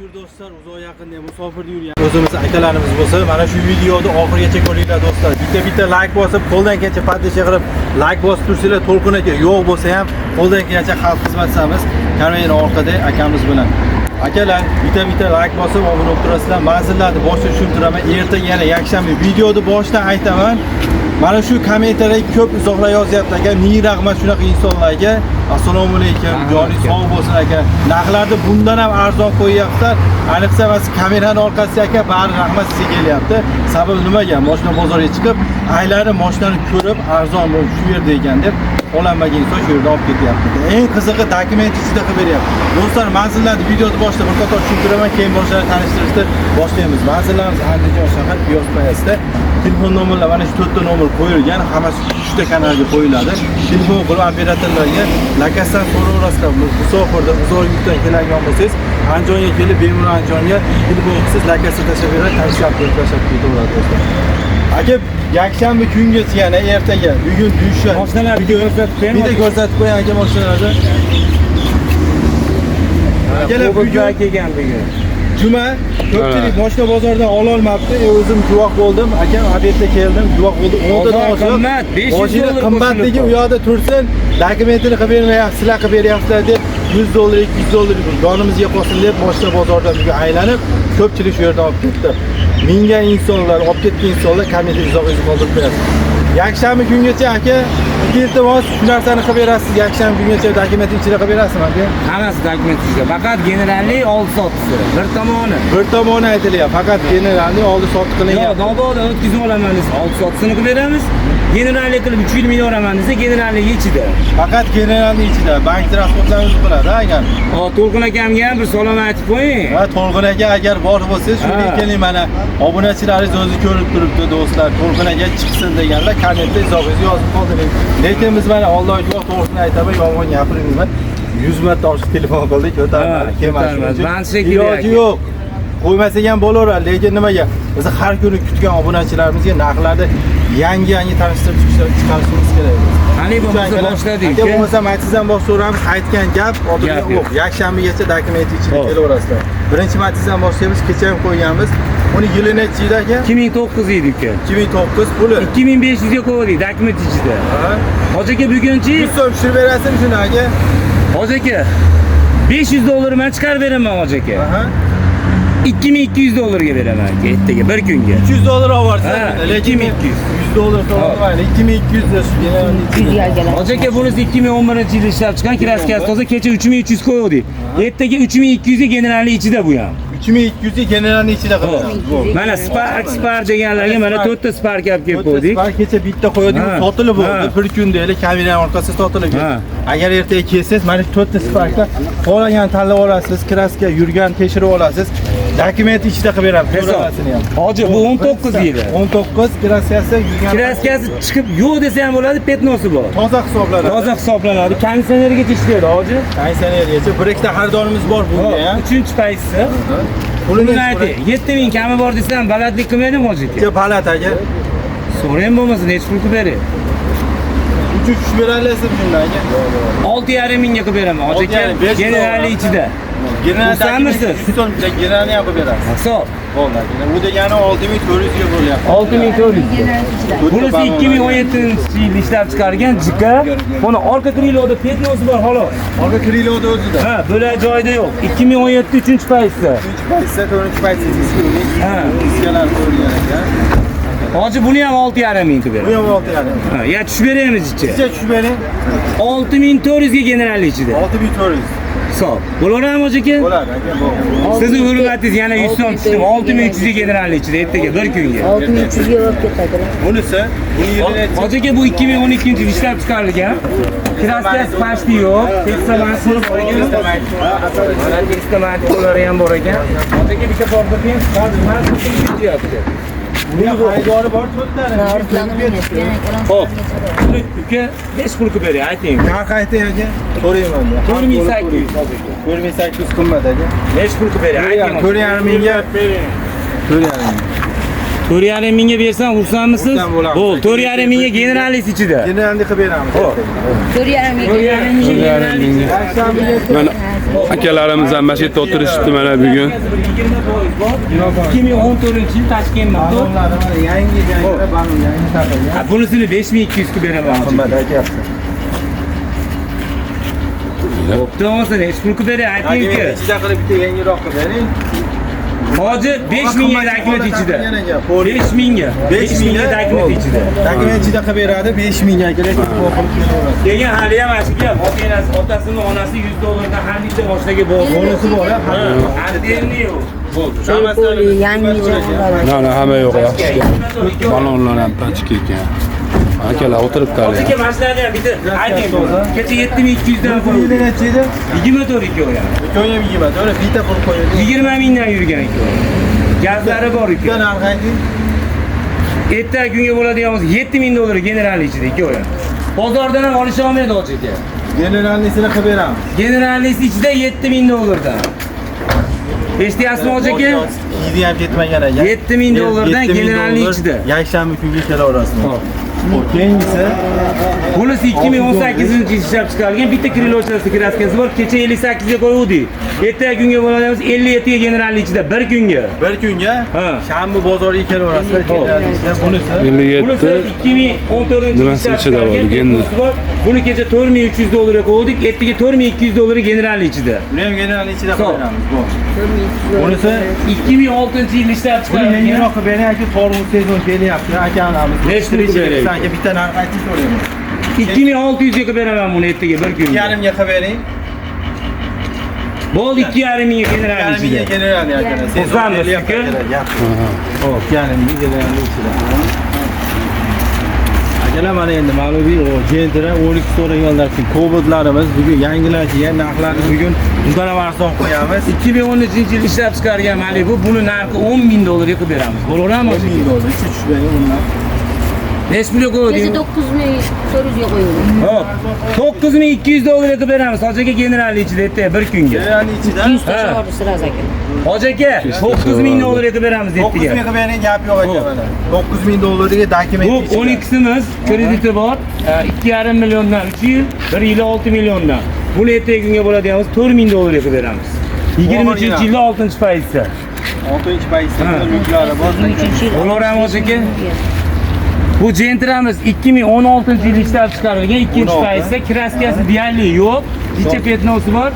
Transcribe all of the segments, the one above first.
Yurtdoshlar, uzoq yaqinda musofirda yurgan o'zimiz akalarimiz bo'lsa, mana shu videoni oxirigacha ko'ringlar, do'stlar. Bitta bitta like bosib, qo'ldan kelgancha поддержка qilib, like bosib tursanglar, To'lqin aka yo'q bo'lsa ham qo'ldan kelgancha xalq xizmat qilamiz. Kamera orqada akamiz bilan. Akalar, bitta bitta like bosib, obuna bo'lib turasizlar. Manzillarni boshida tushunib turaman. Ertaga yana yakshanba videoni boshidan aytaman. Mana shu kommentariyga ko'p izohlar yozyapti aka. Ming rahmat shunaqa insonlarga. Assalomu alaykum. Joningiz sog' bo'lsin, aka. Narxlarni bundan ham arzon qo'yyaptilar. Ayniqsa mana kamerani orqasida, aka, bari rahmat sizga kelyapti. Sababi nimaga? Mashina bozorga chiqib, aylanib mashinani ko'rib, arzon bo'lib shu yerda ekan deb olanmagan inson shu yerda olib ketyapti. Eng qizig'i, dokument ichida qilib beryapti. Do'stlar, manzillarni videoni boshida bir qator tushuntiraman, keyin boshlarni tanishtirishda boshlaymiz. Manzillarimiz Andijon shahar, Piyozpayasida. Telefon nomerlar mana shu to'rtta nomer qo'yilgan, hammasi uchta kanalga qo'yiladi. Telefon qilib operatorlarga lakasdan so'raverasizlar. Musofirda, uzoq yurtdan keladigan bo'lsangiz, Andijonga kelib, bemalol Andijonga telefon qilsangiz, lakasga tashlab beradi, tashlab qo'yib tashlab ketaveradi, do'stlar. Aka, yakshanba kungacha yana ertaga, bugun dushanba. Mashinalarni ko'rsatib qo'ying. Bitta ko'rsatib qo'ying, aka, mashinalarni. Akalar, bugun kelgan bugun. Juma, ko'pchilik mashina bozoridan ololmabdi. O'zim guvoh bo'ldim. Akam обед da keldim, guvoh bo'ldim. 10 tadan Bozor oshiq. qimmat, 500 Mashina dollar qimmatligi qo'shilib u yoqda tursin, dokumentini qilib bermayapsizlar, qilib beryapsizlar deb 100 dollar, 200 dollar yonimizga qolsin deb mashina bozoridan bugun aylanib, ko'pchilik shu yerdan olib ketdi. Mingga insonlar, olib ketgan insonlar kommentga izoh yozib qoldirib qo'yasiz. Yakshanba kungacha, aka, iltimos, shu narsani qilib berasiz. Yakshanba kungacha dokument ichida qilib berasizmi, aka? Hammasi dokument ichida. Faqat generallik oldi sotdisi. Bir tomoni. Bir tomoni aytilyapti, faqat generalniy oldi sotdi Yo'q, qilingan. Mabodo o'tkazib olaman desa, oldi sotdisini qilib beramiz. Generallik qilib 3 yil minaveraman desa, generallik ichida. Faqat generalniy ichida bank transportlarimiz qiladi, agar. O, To'lqin akamga ham bir salom aytib qo'ying. Ha, To'lqin aka, agar bor bo'lsangiz, shuni keling, mana obunachilaringiz o'zi ko'rib turibdi, do'stlar. To'lqin aka chiqsin deganlar kommentda izohingizni yozib qoldiring. Lekin biz mana Allohga guvoh, to'g'risini aytaman, yolg'on gapirmayman. 100 marta oshiq telefon qildik, ko'tarmadi, kelmadi. Ko'tarmadi. Iloji yo'q. Qo'ymasak ham bo'laveradi, lekin nimaga? Biz har kuni kutgan obunachilarimizga narxlarni yangi-yangi tanishtirib chiqarishimiz kerak. Qani bo'lmasa boshladik. Aka, bo'lmasa Matizdan boshlayveramiz. Aytgan gap oldinga yo'q. Yakshanbagacha dokument ichida kelaverasizlar. Birinchi Matizdan boshlaymiz, kecha ham qo'yganmiz. Uni yili nechi yil, aka? 2009 edi, uka. 2009 puli. 2500 ga qo'ydik dokument ichida. Hoji aka, bugunchi 100 so'm tushirib berasizmi shuni, aka? Hoji aka, 500 dollar men chiqarib beraman, hoji aka. 2200 dollarga beraman, aka, ertaga bir kunga. 300 dollar olib borsangiz, lekin 2200. 100 dollar to'layman. 2200 shu. Hoji aka, bunisi 2011-yilda ishlab chiqqan, kraskasi toza, kecha 3300 qo'ydik. Ertaga 3200 ga generallik ichida bu ham. 3200 ga generalni ichida qilamiz. Mana Spark, Spark deganlarga mana to'rtta Spark olib kelib qo'ydik. Spark kecha bitta qo'ydik, sotilib bo'ldi. Bir kunda ele kameraning orqasida sotilib ketdi. Agar ertaga kelsangiz, mana shu to'rtta Sparkda xohlagan tanlab olasiz, kraska yurgan tekshirib olasiz. Dokument ichida qilib beramiz, to'rtalasini ham. Hoji, bu 19 yili. 19 kraskasi yurgan. Kraskasi chiqib yo'q desa ham bo'ladi, пятно si bor. Toza hisoblanadi. Toza hisoblanadi. Konditsionergacha ishlaydi, hoji. Konditsionergacha bir ikkita xaridorimiz bor bunga ham. Uchinchi paytsi. Pulini ayting. 7000 kami bor desam, balandlik qilmaydimi, hoji aka? Baland, aka. So'rang bo'lmasa, necha pul qilib beray? 3 tushib berasizmi shundan, aka? 6,5 mingga qilib beraman, hoji aka. Generallik ichida. Generalni 100 so'm generalni ham qilib berasiz. Hisob. Bo'ldi. U degani 6400 ga bo'lyapti. 6400. Bunisi 2017-yilda ishlab chiqargan Jika. Buni orqa kriloda пятно si bor, xolos. Orqa kriloda o'zida. Ha, bo'lak joyida yo'q. 2017 3-paytda. 3-paytda, 4-paytda diski uning. Diskalar qo'yilgan ekan. Hoji, buni ham 6,5 ming qilib Bu beraman. ham 6,5. Ha, ya tushib beraymiz ichi. Ichiga tushib bering. 6400 ga generallik ichida. 6400. Hisob. Bo'laveradimi, hoji aka? Bo'ladi, aka, bo'ladi. Sizni hurmatingiz yana 100 so'm tushdim. 6300 ga generallik ichida ertaga bir kunga. 6300 ga bo'lib ketadi. Bunisi, buni yili nechi? Hoji aka, bu 2012 yil ishlab chiqarilgan. Kraskasi pashti yo'q. Teksamasi bor ekan. Mana teksamasi ham bor ekan. Hoji aka, bitta portlating. Hozir mana shu ketyapti. Buni xaridori bor to'rttani. Xo'p. Uka, nechi pul qilib beray, ayting. Narx ayting, aka. So'rayman. 4800, hoji aka. 4800 qimmat, aka. Nechi pul qilib beray, ayting. 4,5 mingga. 4,5 ming. 4,5 mingga bersam xursandmisiz? Xursand bo'lamiz. Bo'l, 4,5 mingga generalist ichida. Generalni qilib beramiz. Xo'p. 4,5 ming. 4,5 mingga generalist. Yakshanbaga Mana Akalarimiz ham mana shu yerda o'tirishibdi mana bugun. 20% bor. 2014-yil Toshkent motor. Balonlari mana yangi yangi balon yangi taqilgan. Bunisini 5200 ga beraman. Qimmat aytyapti. Bo'pti, olsa nechi pul qilib beray ayting Aka, uka. ichida qilib bitta yangiroq qilib bering. Hozir 5000 ga dokument ichida. 5000 ga. 5000 ga dokument ichida. Dokument ichida qilib beradi 5000 ga akalar telefon qilib kelaverasiz. Keyin hali ham mana shu gap, ota-enasi, otasini, onasi 100 dollardan har bitta mashinaga bor. Bonisi bor, ha? Отдельный u. Qo'li yangi jonlar. Mana hamma yo'q yaxshi. Balonlar ham pachka ekan. Akalar o'tiribdi hali. Aka, mashinalarni ham bitta ayting. Kecha 7200 dan Bu yili qo'ydi. necha edi? 24 ikkovi ham. Ikkovi ham 20, to'g'ri, bitta pul qo'yildi. 20 mingdan yurgan ikkovi. Gazlari bor Bitta uka. narxi ayting. Ertaga kunga bo'ladigan bo'lsa 7000 dollar general ichida ikkovi ham. Bozordan ham olisha olmaydi hoji aka. Generalnisini qilib beramiz. Generalnisi ichida 7000 dollardan. Eshityapsizmi hoji aka? Yedi ham ketmagan ekan. 7000 dollardan 7000 generalni dollar ichida. Yakshanba kunga kelaverasiz. Hop. Xo'p, keyingisi Bunisi 2018-yil ishlab chiqarilgan bitta krilochasi kraskasi bor. Kecha 58 ga qo'yuvdik. Ertaga kunga bo'ladigan bo'lsa 57 ga generalni ichida bir kunga. bir kunga Ha. shanba bozoriga kelaverasizlar. Generalni ichida bunisi Bunisi 57 2014-yil Nimasi ishlab ichida bor, chiqarilgan genni? bunisi bor. Buni kecha 4300 dollarga qo'ydik, ertaga 4200 dollarga generalni ichida. Buni ham generalni ichida Hisob. qilib beramiz. Bu. Bunisi 2006-yil ishlab buni chiqarilgan. yangiroq qilib bering aka, tormoz sezon kelyapti. Akalamiz. Nechi pul qilib beray? Aka bitta narx ayting so'rayman. 2600 ga qilib beraman buni ertaga bir kunga. 2,5 ga qilib bering. Bo'ldi 2,5 mingga generalni 2,5 ga ichida. generalni akalar. Sezon Xursandmiz, kelyapti aka. akalar. Gap. Xo'p, 2,5 ga generalni ichida. Akalar mana endi ma'lumiy o Gentra 12 so'raganlar uchun Cobaltlarimiz bugun yangilangan narxlarni bugun undan ham arzon qo'yamiz. 2013-yil ishlab chiqargan Malibu buni narxi 10 ming dollarga qilib beramiz. Bo'laverami? 10 ming dollar ichi tushmagan undan. Nechi pulga Kecha qo'yding? 9400 ga qo'yuvdim. Hop. 9200 dollarga qilib beramiz. Hoji aka generalni ichida ertaga bir kunga. Generalni ichida 200 tashlavordi sraz aka. Hoji aka 9000 dollarga qilib beramiz 9 ming ertaga. qilib bering, gap yo'q aka mana. 9 ming dollarga dokument Bu ichida. 12'simiz krediti bor. 2,5 milliondan 3 yil, 1 yili 6 milliondan. Buni ertaga kunga bo'ladigan bo'lsa 4000 dollarga qilib beramiz. 23-yilda 6-foizda. 6 paytda yuklari bor. 3-yil. Bo'laverami hoji aka? Bu Gentramiz 2016-yil ishlab chiqarilgan, ikkinchi 16. paytda kraskasi deyarli yo'q. Icha petnosi bor.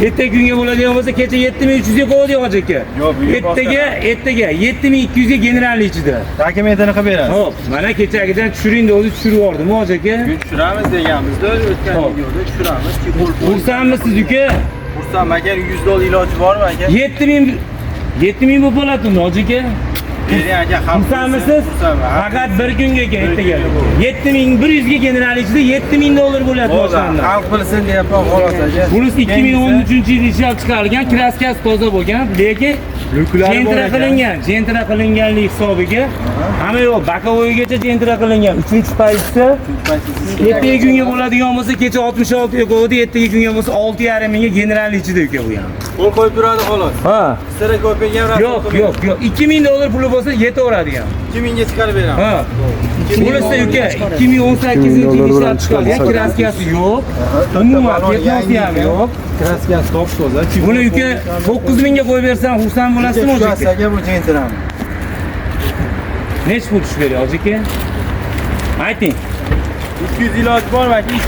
Ertaga kunga bo'ladigan bo'lsa kecha 7300 ga qo'ydik hoji aka. Yo'q, bugun Ertaga, ertaga 7200 ga general ichida. Dokumentini qilib berasiz. Xo'p, mana kechagidan tushiring deb o'zi tushirib yubordim hoji aka. Bugun tushiramiz deganmizda, o'tgan Xo'p. videoda tushiramiz. Qo'l Xursandmisiz uka? Xursand aka 100 dollar iloji bormi aka? 7000 7000 bo'lib qoladi unda hoji aka. Bering aka, xalq Xursandmisiz? Xursandman. Faqat bir kunga aka ertaga. 7100 ga general ichida 7000 dollar bo'lyapti Bo'ldi, mashinani. xalq bilsin deyapman xolos aka. Bunisi 2013-yil ishlab chiqarilgan, kraskasi toza bo'lgan, lekin Lyuklari bor jentra ekan. qilingan, jentra qilinganlik hisobiga hamma yo'q, боковой gacha jentra qilingan. 3-paytda ertaga kunga bo'ladigan bo'lsa kecha 66 ga qo'ydi, ertaga kunga bo'lsa 6,5 mingga general ichida uka bu ham. Qo'l qo'yib turadi xolos. Ha. Sira ko'paygan Yo'q, yo'q, yo'q. 2000 dollar puli bo'lsa yetaveradigan. 2000 ga chiqarib beramiz. Ha. Bunisi uka 2018-yil ishlab chiqarilgan, kraskasi yo'q. Umuman пятно si ham yo'q. Kraskasi top toza. Buni uka 9000 ga qo'yib bersam xursand bo'lasizmi hoji aka? Aka bu Gentrani. Nechi pul tushib beradi hoji aka? Ayting. 200 iloji bormi aka 200.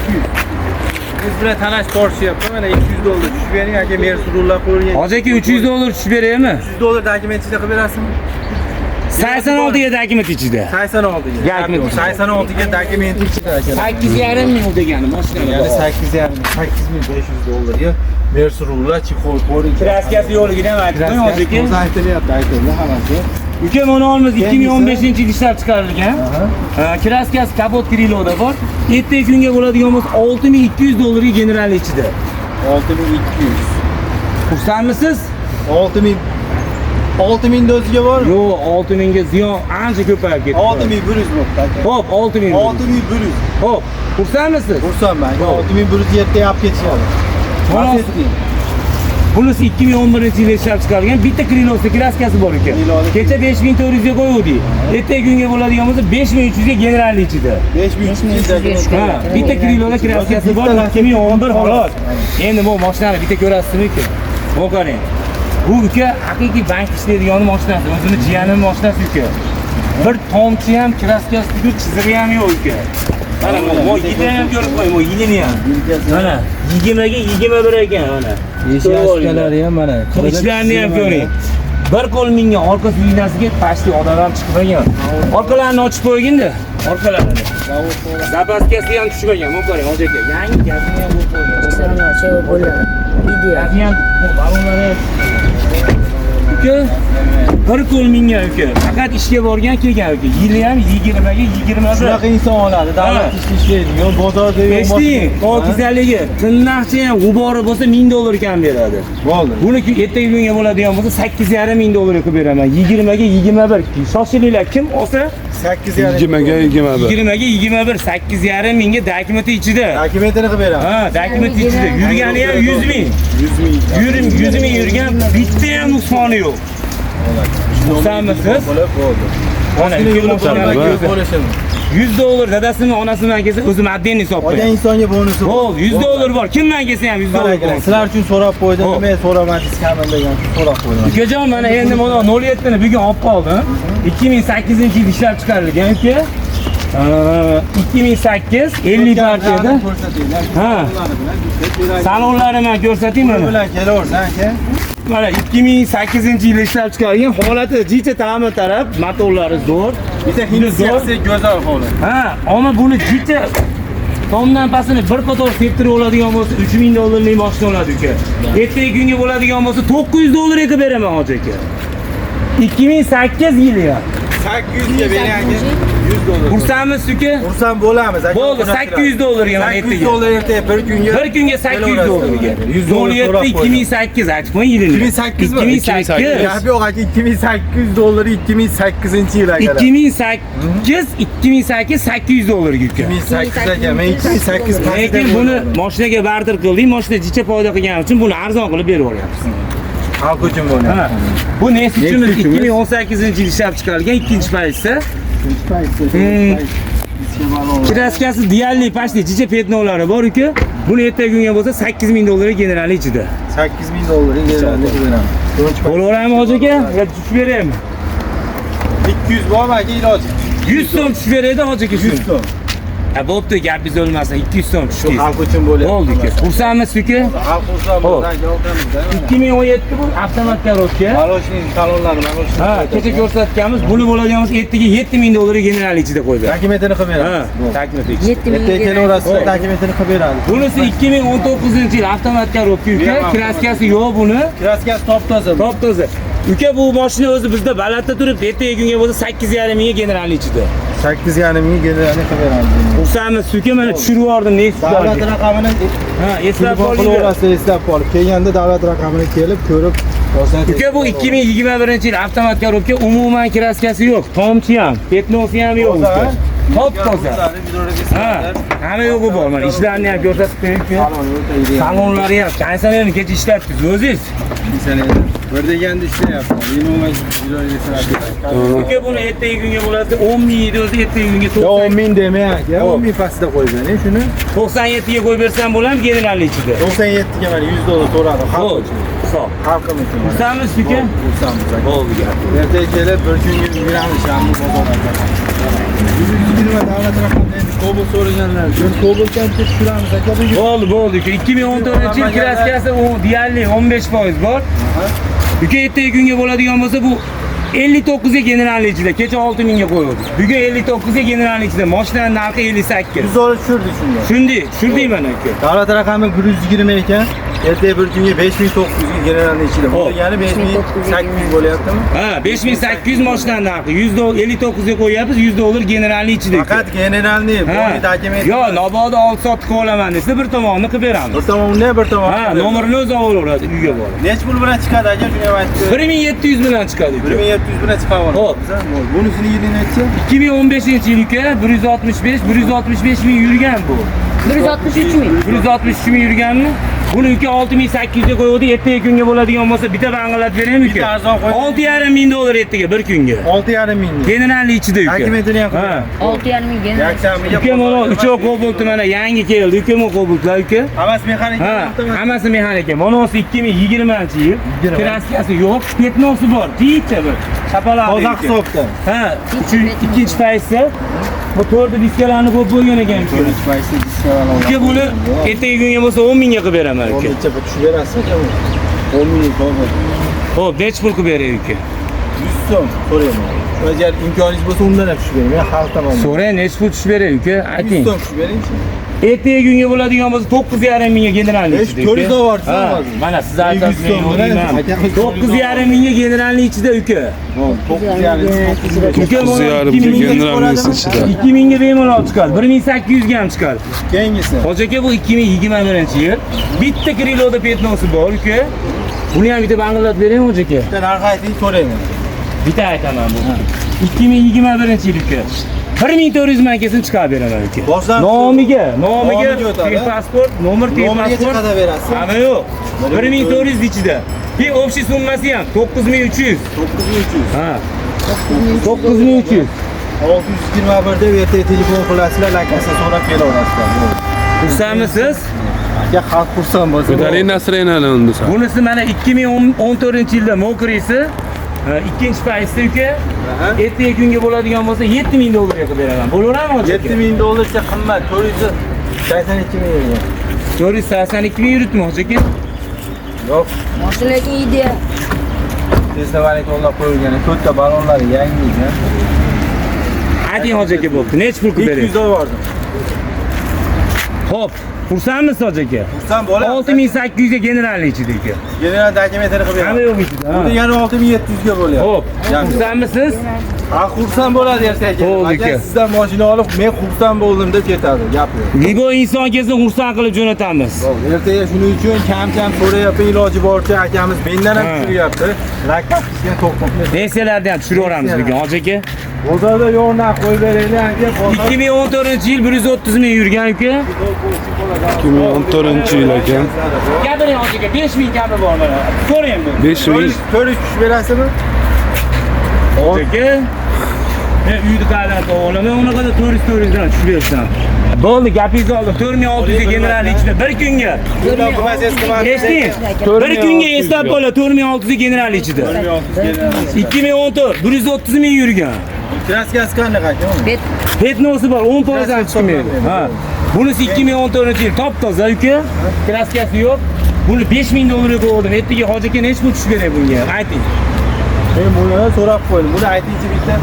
Biz bilan talash tortishyapti. Mana 200 dollar tushib bering aka, Mercedes rullar qo'yilgan. Hoji aka 300 dollar tushib beraymi? 300 dollar dokument ichida qilib berasizmi? 86 ga dokument ichida. 86 ga. Dokument ichida. 86 ga dokument ichida aka. 8,5 ming degani mashinani. Ya'ni 8,5 8500 dollarga Mercedes rullar chexol qo'yilgan. Kraskasi yo'qligini ham aytib qo'ying hoji aka. O'zi aytilyapti, aytildi hammasi. Uka buni olamiz 2015-yil ishlab chiqarilgan. Kraskasi kapot kriloda bor. Ertaga kunga bo'ladigan bo'lsa 6200 dollarga general ichida. 6200. Xursandmisiz? 6000 6000 o'ziga bormi? Yo'q, 6000 ga ziyon ancha ko'payib ketdi. 6100 bo'pti aka. Xo'p, 6000. 6100. Xo'p, xursandmisiz? Xursandman. 6100 yerda olib ketishadi. Mana Lacetti. Bunisi 2011-yilda ishlab chiqarilgan. Bitta krilosi kraskasi bor ekan. Kecha 5400 ga qo'yuvdik. Ertaga kunga bo'ladigan bo'lsa 5300 ga general ichida. 5300 Ha, bitta kriloda kraskasi bor, 2011 xolos. Endi bu mashinani bitta ko'rasizmi-ki? Bu qarang. Bu uka haqiqiy bank ishlaydigan mashinasi, o'zini jiyanim mashinasi uka. Bir tomchi ham kraskasi tugul, chizig'i ham yo'q uka. Mana bu yilini ham ko'rib qo'ying, bu yilini ham. Mana 20 ga 21 ekan mana. Eshik ham mana. Ichlarini ham ko'ring. Bir qo'l mingan orqa signasiga pastli odam ham chiqmagan. Orqalarini ochib qo'yginda, orqalarini. Zapaskasi ham tushmagan, bu qarang, hoji aka. Yangi gazini ham qo'yib qo'ygan. Şey bo'ladi. Ideal. Gazi ham, ballonlari ham. Uka, bir qo'l mingan uka. Faqat ishga borgan, kelgan uka. Yili ham 20 ga 21. Shunaqa inson oladi. Davlat ishda ishlaydi. Yo bozorda yo Eshiting, pokizaligi, tirnaqcha ham g'ubori bo'lsa $1000 kam beradi. Bo'ldi. Buni ertaga kunga bo'ladigan bo'lsa 8,5 ming dollarga qilib beraman. 20 ga 21. Shoshilinglar, kim olsa 8,5. 20 ga 21. 20 ga 21 8,5 mingga dokumenti ichida. Dokumentini qilib beraman. Ha, dokumenti ichida. Yurgani ham 100 ming. 100 ming. 100 ming yurgan, bitta ham nuqsoni yo'q. Xursandmisiz? Bo'lib bo'ldi. Mana Yo'q bo'lishimi? $100 dadasini, onasidan kelsa o'zim отдельный hisob Olgan qo'yaman. insonga bonusi bor. Bo'ldi, $100 bor. Kimdan kelsa ham $100 bor. Sizlar uchun so'rab qo'ydim. Xo'p. Men so'ramadingiz kamim degan uchun so'rab qo'ydim. Ukajon, mana endi mana 07 ni bugun olib qoldim. 2008-yil ishlab chiqarilgan uka. 2008 50 partiyada. Ko'rsatinglar. Ha. Salonlarini men ko'rsataymi Nima mana? bilan kelaversan aka? Mana 2008-yilda ishlab chiqarilgan holati jicha ta'mi taraf, motorlari zo'r. Bitta hindisi go'zal holat. Ha, ammo buni jicha tomdan pastini bir qator septirib oladigan bo'lsa $3000 dollarlik mashina oladi uka. Ertaga kunga bo'ladigan bo'lsa $900 qilib beraman hoji aka. 2008 yili ya. 800 ga bering aka. 100 dollar. Xursandmisiz uka? Xursand bo'lamiz aka. Bo'ldi, $800 ga mana 800 ertaga. dollar ertaga bir kunga. Bir kunga $800 ga. 100 dollar so'rab 07 qo'ydim. 2008 aytib qo'ying yilini. 2008 mi? 2008. Gap yo'q aka, 2800 dollar 2008-yil akalar. 2008 2008 $800 ga uka. 2008 aka, men 2008 Lekin buni mashinaga barter qildik, mashina jicha foyda qilgani uchun buni arzon qilib berib yuboryapmiz. Xalq uchun bo'lyapti. Ha. Bu Nest 3 2018-yil ishlab chiqarilgan ikkinchi paytda. Kraskasi deyarli pastli jicha petnolari bor uka. Buni ertaga kunga bo'lsa $8000 general ichida. 8000 dollarga generalni beramiz. Bo'laveradimi hoji aka? Yo tushib beraymi? 200 bormi aka iloji? 100 so'm tushib beraydi hoji aka 100 so'm. Ha, bo'pti, gapingiz o'lmasin. 200 so'm tushdingiz. Xalq uchun bo'lyapti. Bo'ldi uka. Xursandmisiz uka? Xalq xursand Xo'p. bo'lsa aka, o'tamiz-da. 2017 bu avtomat korobka. Maloshning salonlari, maloshning. Ha, kecha ko'rsatganmiz. Buni bo'ladigan bo'lsa ertaga $7000 general ichida qo'yib beramiz. Dokumentini qilib Ha, beramiz. dokument ichida. 7000 Ertaga kelaverasizlar, dokumentini qilib beramiz. Bunisi 2019-yil avtomat korobka uka, kraskasi yo'q buni. Kraskasi top-toza. Top-toza. Uka, bu mashina o'zi bizda balandda turib, ertaga kunga bo'lsa 8,5 mingga general ichida. 8,5 ming generalni qilib beramiz. Xursandmisiz uka? Mana tushirib yubordim Davlat Nexus'ga. raqamini Ha, eslab telefon qolinglar. qilaverasiz, eslab qolib. Kelganda davlat raqamini kelib, ko'rib, ko'rsatib. Uka, bu 2021-yil avtomat korobka, umuman kraskasi yo'q, tomchi ham, petnosi ham yo'q uka. Top-toza. Ha, hamma yo'g'i bor. Mana ishlarini ham ko'rsatib qo'ying uka. Salonlari ham, konditsionerni kecha ishlatdingiz o'zingiz. Bir deganda ishlayapti. Uka, buni ertaga kunga bo'ladi 10 ming edi o'zi, ertaga kunga Yo 10 ming demang aka, 10 ming pastida qo'yib bering shuni. 97 ga qo'yib bersam bo'ladimi generalni ichida? 97 ga mana 100 dollar so'radim. Xalq Bo'ldi. uchun. Hisob. Xalqimiz uchun. Xursandmisiz uka? Xursandmiz aka. Bo'ldi gap. Ertaga kelib bir kunga yuramiz shamni bozorga. 120 davlat raqamini endi Cobalt so'raganlar. Bir Cobaltdan tushiramiz aka bugun. Bo'ldi, bo'ldi uka. 2014-yil kraskasi u deyarli 15% bor. Uka, ertaga kunga bo'ladigan bo'lsa bu 59 ga generalni ichida, kecha 6000 ga qo'ydik. Bugun 59 ga generalni ichida, mashinaning narxi 58. 100 dollar tushirdik shunga. Shunday, tushirdik mana uka. Davlat raqami 120 ekan. Ertaga bir kunga 5900 ga generalni ichida. Bu Xo'p. degani 5800 bo'lyaptimi? Ha, 5800 mashinaning narxi 100 dollar 59 ga qo'yapmiz, 100 dollar generalni ichida. uka. Faqat generalni, Ha. boni dokument. Yo, nabodo oldi sotib qilib olaman desa bir tomonini qilib beramiz. Bir tomonini, bir tomonini. Ha, nomerini o'zi olaveradi uyga borib. Necha pul bilan chiqadi aka, shuni ham aytib bering. 1700 bilan chiqadi uka. 1700 bilan chiqib olamiz. Xo'p. Bunisini yili necha? 2015-yil uka 165 165 ming yurgan bu. 163 ming. 163 ming yurganmi? Buni uka 6800 ga qo'yuvdi, ertaga kunga bo'ladigan bo'lsa bitta bang'illatib beraymi uka? Bitta arzon qo'ying. 6,5 ming dollar ertaga bir kunga. 6,5 ming. Generalni ichida uka. Dokumentini ham Ha. 6,5 ming general. Yakshanbaga Uka mana uchoq Cobalt'i mana yangi keldi. Uka bu Cobalt'lar uka. Hammasi mexanik. Ha, hammasi mexanika. Mana 2020-yil. 20. Kraskasi yo'q, пятно si bor. Bitta bir. Chapalaqli. Toza uka. hisobda. Ha, ikkinchi paytda bu to'rtta diskalarni qo'yib bo'lgan ekan uka. Uka buni ertaga kunga bo'lsa 10 mingga qilib beraman uka. Necha pul tushib berasiz aka? 10 ming to'g'ri. Xo'p, necha pul qilib beray uka? 100 so'm so'rayman. Agar imkoningiz bo'lsa undan ham tushib bering. Men xalqdan olmayman. So'rang, necha pul tushib beray uka? 100 Ayting. so'm tushib beringchi. Ertaga kunga bo'ladigan bo'lsa 9,5 mingga generalni Besh, ichida. 400 uka. olib Ha, hozir. Mana siz aytasiz, 100 so'm men bilan o'ylayman. 9,5 mingga generalni ichida uka. 9,5 Uka mana 9,5 2000 ga generalni ichida. 2000 ga bemalol chiqadi, 1800 ga ham chiqadi. Keyingisi. Hoji aka bu 2021-yil. Bitta kriloda пятно si bor uka. Buni ham bitta bang'illatib beraymi hoji aka? Bitta narx ayting so'rayman. Bitta aytaman bu. 2021-yil uka. 1400 ming kelsin chiqarib beraman uka. Boshlab- Nomiga, nomiga Nomiga o'tadi. pasport, nomer Nomeriga pasport. chiqada berasiz. Hamma yo'q. 1400 ichida. Bir общий summasi ham 9300. 9300. Ha. 9300. 621 deb ertaga telefon qilasizlar, lakasini so'rab kelaverasizlar. Xursandmisiz? Aka xalq xursand bo'lsa. Ko'taring nasrenani unda sen. Bunisi mana 2014-yilda Mokrisi, ikkinchi paytda uka. Ertaga kunga bo'ladigan bo'lsa 7000 dollarga qilib beraman. Bo'laveradimi hoji aka? 7000 dollarcha qimmat, 482 ming yurgan. 482 ming yuritmi hoji aka? Yo'q, Mashina lekin ideal. Tesla manitorlar qo'yilgan, to'rtta balonlari yangi ekan. Ayting hoji aka bo'pti. Necha pul qilib beray? 200 dollar bordim. Xo'p, xursandmisiz hoji aka? Xursand bo'lamiz. 6800 ga generalni ichida uka. General dokumentini qilib Hamma beraman. yo'q ichida. Bu ha. degani 6700 ga bo'lyapti. Xo'p, Yangi. xursandmisiz? Ha, xursand bo'ladi ertaga. Bo'ldi Aka aka. sizdan mashina olib, men xursand bo'ldim deb ketadi. Gap yo'q. Libo inson kelsin xursand qilib jo'natamiz. Ertaga shuning uchun kam-kam so'rayapti, iloji boricha akamiz mendan ham Ha. tushiryapti. Lakka qilishga to'xtatmaydi. Nesiyalarni ham tushiraveramiz bugun hoji aka. Bozorda yo'q narx qo'yib beraylik aka. Bozor 2014-yil 130 ming yurgan uka. 2014-yil ekan. Gapiring hoji aka, 5000 kami bor mana. So'rang bu. 5000 400 tushib berasizmi? Hoji aka. Men uyni qayerdan topolaman, unaqada 400 dan tushib bersam. Bo'ldi, gapingizni oldim. 4600 ga general ichida bir kunga. Eshiting. Bir kunga eslab qo'ylar, 4600 ga general ichida. 2014 130 ming yurgan. Kraskasi qanaqa aka? Bet Пятно si bor, 10% ham chiqmaydi. Ha. Bunisi 2014-yil top-toza uka. Kraskasi yo'q. Buni 5000 dollarga qo'ydim. Ertaga hoji aka necha pul tushib kerak bunga? Ayting. Men buni so'rab qo'ydim. Buni aytingchi bitta.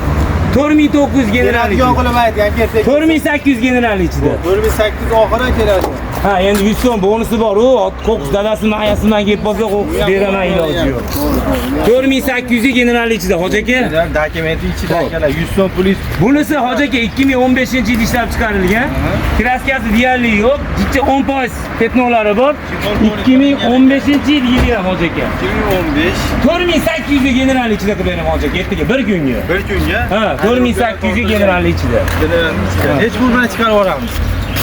4900 general Keladigan ichida. qilib ayting aka ertaga. 4800 general ichida. 4800 oxiri keladi. Ha, endi 100 so'm bonusi bor. U qo'qis dadasi mayasi bilan kelib qolsa qo'qis beraman iloji yo'q. 4800 ga general ichida hoji aka. Dokumenti ichida akalar 100 so'm pulingiz Bunisi hoji aka 2015-yil ishlab chiqarilgan. Kraskasi deyarli yo'q. Jicha 10% пятно lari bor. 2015-yil yili ham hoji aka. 2015 4800 ga general ichida qilib beraman hoji aka ertaga bir kunga. bir kunga. Ha, 4800 ga general ichida. Generalni ichida. Necha pul bilan chiqarib yuboramiz?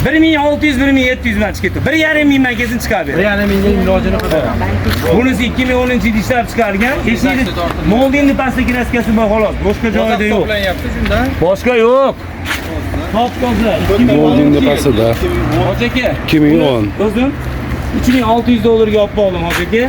1600 1700 man chiqib ketdi. 1,5 ming man kelsin chiqarib beradi. 1,5 mingga ilojini qilib beramiz. Bunisi 2010-yil ishlab chiqargan. Eshikni moldingni pastda kraskasi bor xolos. Boshqa joyida yo'q. Hisoblanyapti shundan. Boshqa yo'q. Top toza. Moldingni pastida. Hoji aka. 2010. O'zim 3600 dollarga olib qoldim hoji aka.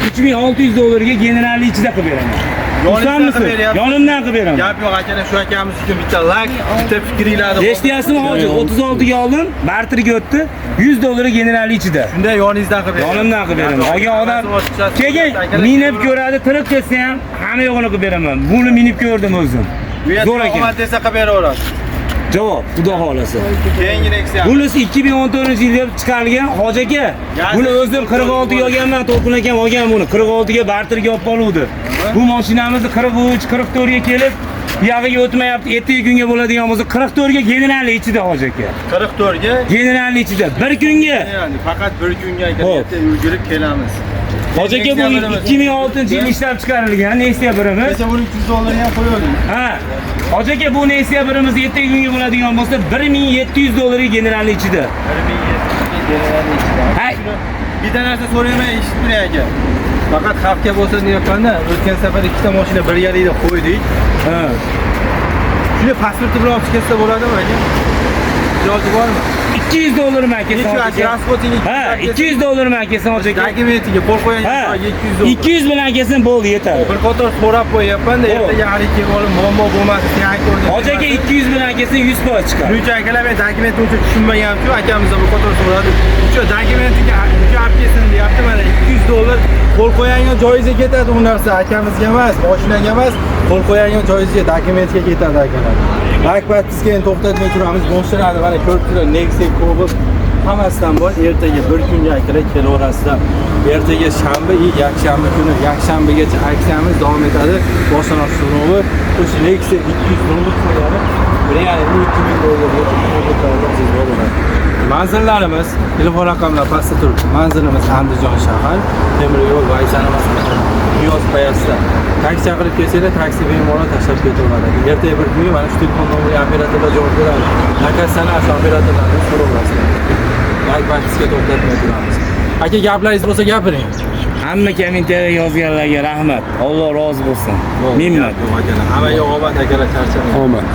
3600 dollarga generalni ichida qilib beraman. Yoningizdan qilib Xursandmisiz? beryapsiz. Yonimdan qilib beraman. Gap yo'q akalar, shu akamiz uchun bitta like, bitta fikringlarni Eshityapsizmi hoji? 36 ga oldim, barterga o'tdi. 100 dollarga generalni ichida. Shunda yoningizdan qilib beraman. Yonimdan qilib beraman. Olgan odam keyin minib ko'radi, tirik ketsa ham hamma yo'g'ini qilib beraman. Buni minib ko'rdim o'zim. Zo'r ekan. Omad desa qilib beraverasiz. Javob, xudo xolasa. Keyingi Nexia. Bunisi 2014-yilda chiqarilgan hoji aka. Buni o'zim 46 ga olganman, To'lqin akam olgan buni. 46 ga barterga olib qoluvdi. Bu mashinamizni 43, 44 ga kelib, buyog'iga o'tmayapti. Ertaga kunga bo'ladigan bo'lsa 44 ga generalni ichida hoji aka. 44 ga Generalni ichida bir kunga. Ya'ni faqat bir kunga aka Xo'p. erta yugurib kelamiz. Hoji aka bu 2006-yil ishlab chiqarilgan Nexia birimiz. Kecha buni 300 dollarga ham qo'ygandik. Ha. Hoji aka bu Nexia birimiz ertaga kunga bo'ladigan bo'lsa 1700 dollarga generalni ichida. 1700 ga generalni ichida. Ha. Bitta narsa so'rayman, eshitib turing aka. Faqat xavfga bo'lsin deyapman-da. O'tgan safar ikkita mashina birgalikda qo'ydik. Ha. Shuni pasporti bilan olib ketsa bo'ladimi aka? Iloji bormi? 200 dollar man kelsin. Necha aka. расход ingni? Ha, 200 dollar man kelsin aka. Dokumentiga qo'l qo'ygan Ha. joyiga 200 dollar. 200 bilan kelsin bo'ldi, yetadi. Bir qator so'rab qo'yyapman-da, Bo'ldi. ertaga hali kelib olib muammo bo'lmasin, sen aytib Hoji aka 200 bilan kelsin 100% chiqadi. Shuning uchun akalar, men dokumentni uncha tushunmaganimchu, akamizdan bir qator so'radi. O'sha dokumentiga uncha olib kelsin deyapti, mana 200 dollar qo'l qo'ygan joyingizga ketadi u narsa, akamizga emas, mashinaga emas, qo'l qo'ygan joyingizga, dokumentga ketadi akalar. Like подписка endi to'xtatmay turamiz. Mashinani mana ko'rib turibsizlar, Nexia, Cobalt hammasidan bor. Ertaga bir kunga akalar kelaverasizlar. Ertaga shanba, yakshanba kuni, yakshanbagacha aksiyamiz davom etadi. Boshlanish so'rovi o'sha Nexia 200 dollar qo'yadi. 1,5-2 ming dollarga bor bo'ladi. Manzillarimiz, telefon raqamlari pastda turibdi. Manzilimiz Andijon shahar, temir yo'l vokzalimiz Niyoz payasida. Taksi chaqirib kelsanglar, taksi bemalol tashlab ketaveradi. Ertaga bir kunga mana shu telefon nomeriga operatorlar javob beradi. Nakasani shu operatorlardan so'raverasizlar. Like подписка to'xtatmay turamiz. Aka, gaplaringiz bo'lsa gapiring. Hamma kommentariya yozganlarga rahmat. Alloh rozi bo'lsin. Minmat. Yo'q akalar. Hammaga omad akalar, charchamang. Omad.